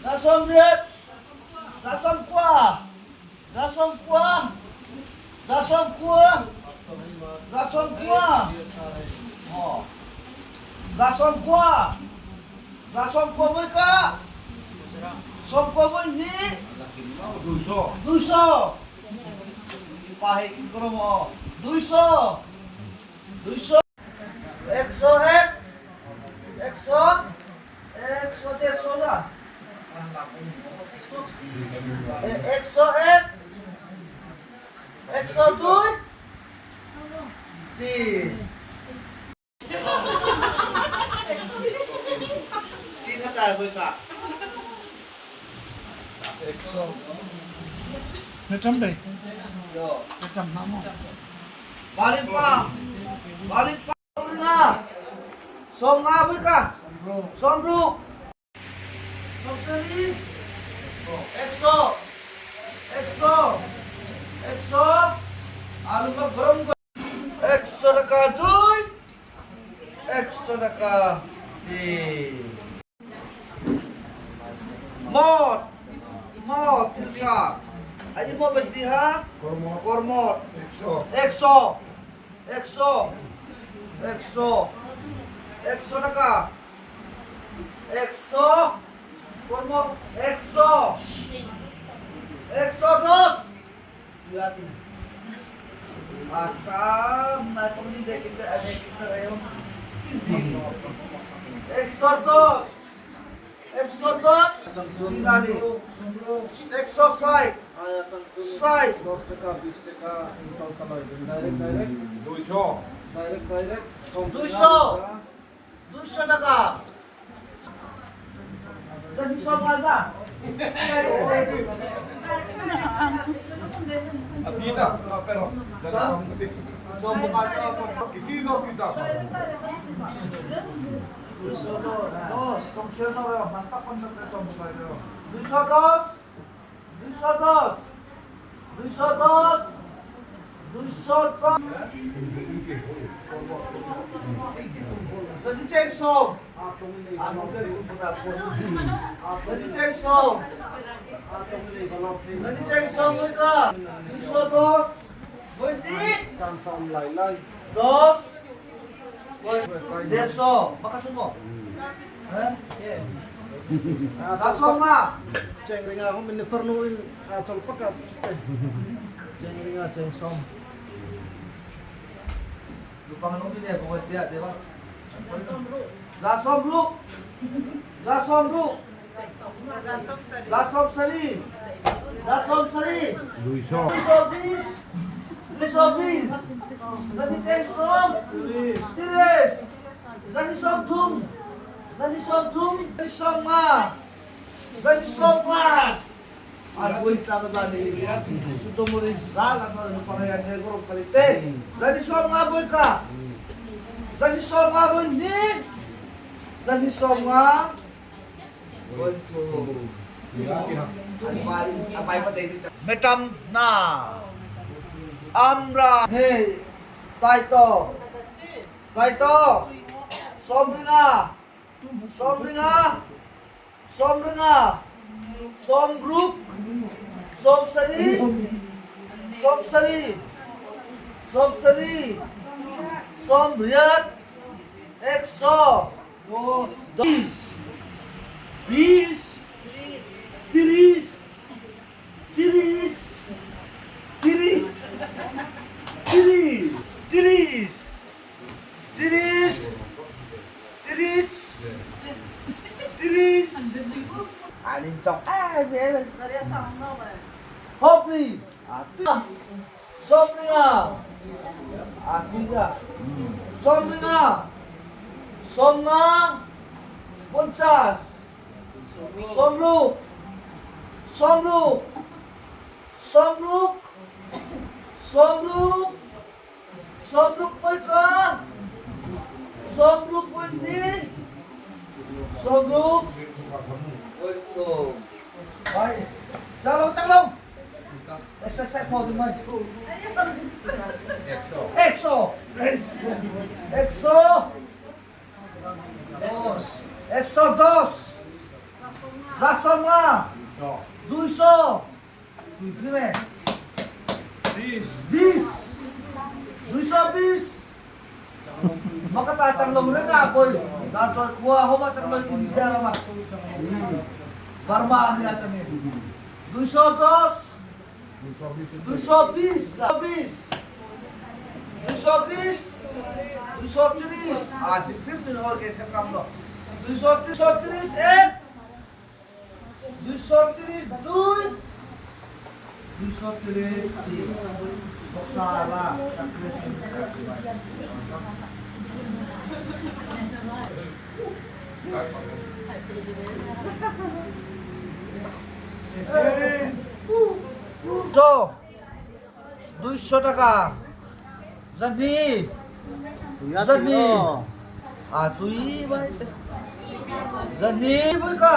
Zasawmriat, zasawmkua, zasawmkua, zasawmkua, zasawmkua, zasawmkua, zasawmkua voi ka, sawmkua voi hnih, 200, 200, 200, 101, 100, 150 না 101, 102, 3, 3000 কইতা। Balimpa, balimpa nga. Som nga boy ka. Somruk. Somsari. 100, 100, 100। আলু গরম 100 টাকা 2, 100 টাকা 3। Một, một thịt anh một bệnh gì ha? Kormot. 100, 100, 100, 100 টাকা। 100 কর্মত 100, 110। আচ্ছা, তুমি দেখতে দেখতে 110, 110, 160, 60। 10 টাকা, 20 টাকা, direct direct 200, direct direct. 200, 200 টাকা। Atita, pero 210, 210, 210, 210। Jadi cek som. Jadi cek som. Jadi cek som mereka. 210. Berhenti. 10. 150. Makan semua. Eh? Kasong nga. Cheng ringa ako minifernuin atol pakat. Cheng ringa cheng som. Lupang nung ini buat dia, di ba? Zasom ruk. Zasom ruk. Zasom sari. Zasom sari. 200। 220. 220. Zani cheng som. Tires. Zani som thum. Zani som thum. Zani som nga. Zani som nga. আর বই টাকা জানি সুতমরি জাল আপনার পাহাড় negro kalite. Zani som nga boy ka. Zani som nga boy ni. Zani som nga boy to. Metam না আমরা হে তাই তো তাই তো সমরিঙা সমরিঙা সমরিঙা সমরুক সমসারি সমসারি সমসারি সমরিয়াত 100 10 20 30 30 30 30 30 30 30 30 Alintok. Hopri. Somringa. Atiga. Somringa. Somnga. 50. Somruk. Somruk. Somruk. Somruk. Somruk po ka. Somruk po hindi. Somruk. চালো চালো 100, 100। একশো 110 150 200 20 220 Makata chang long rin nga boy. Dancol kuha ho ma chang long India ma. Burma ami achang ni. 210 220 20 220 230 230 1 230 2 230 3 Boksara 200 টাকা জানি জানি তুই জানি বলকা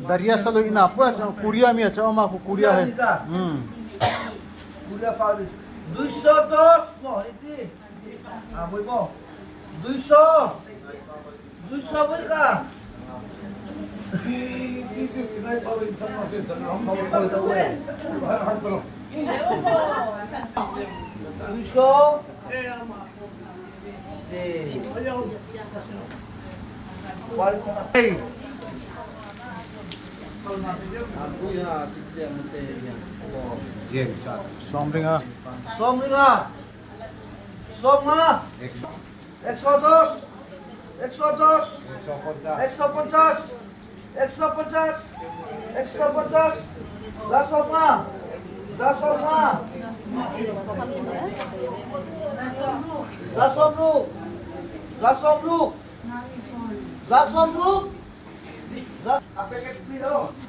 Daria salo ina pu acha Korea mi acha ma ku Korea hai. Korea ফাল 210 mo iti boy mo 200 200 Balka 200 Somringa. Somringa. Somnga. 110 110 150 150 150 150 150 150 150 150 200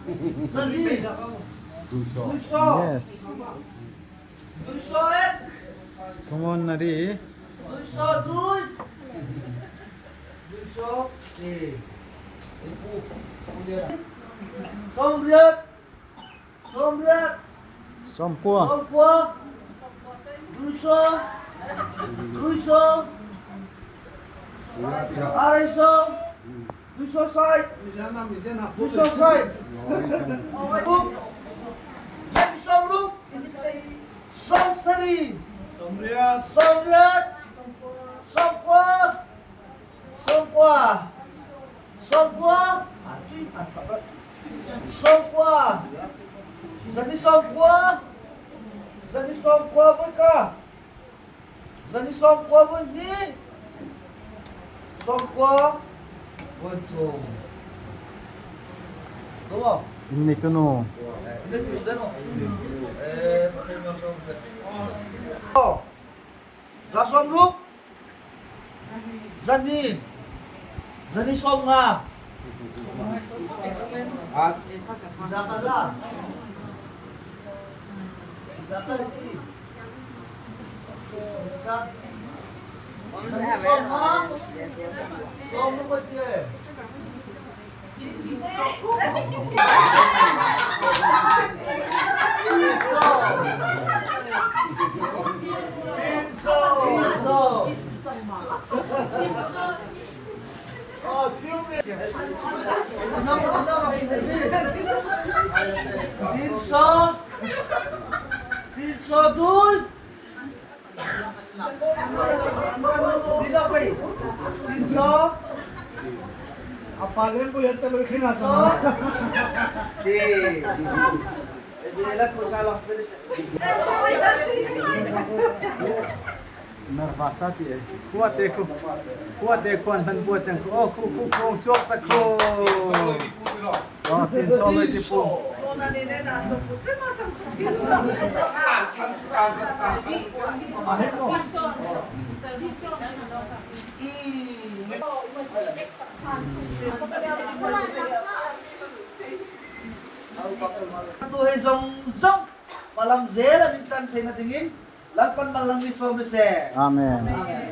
Yes. 201 Come on Nari. 202 203 Somriat Somriat Somkua. Somkua 200 200 250 260 260 Somruk Somsari Somriat. Somriat Somkua Somkua Somkua Somkua Zani Somkua Zani Somkua voi ka Zani Somkua voi ni Somkua voi thùng. Đúng không? Inni tu no. Hindi tu no. Eh, patay mo som Oh. Za som ruk. Zani. Zani som nga. Zakala. Zakaliti. Zani som nga. Som mo ba 302 300 300 300 Nervasa ti eh. Kuat dekho. Kuat dekho an han bu chang oh ku ku ku sok ta ko. Oh 300 le ti pu. Tu hei zong zong palam zel an tan theina dingin lalpan malang mi som se. Amen. Amen.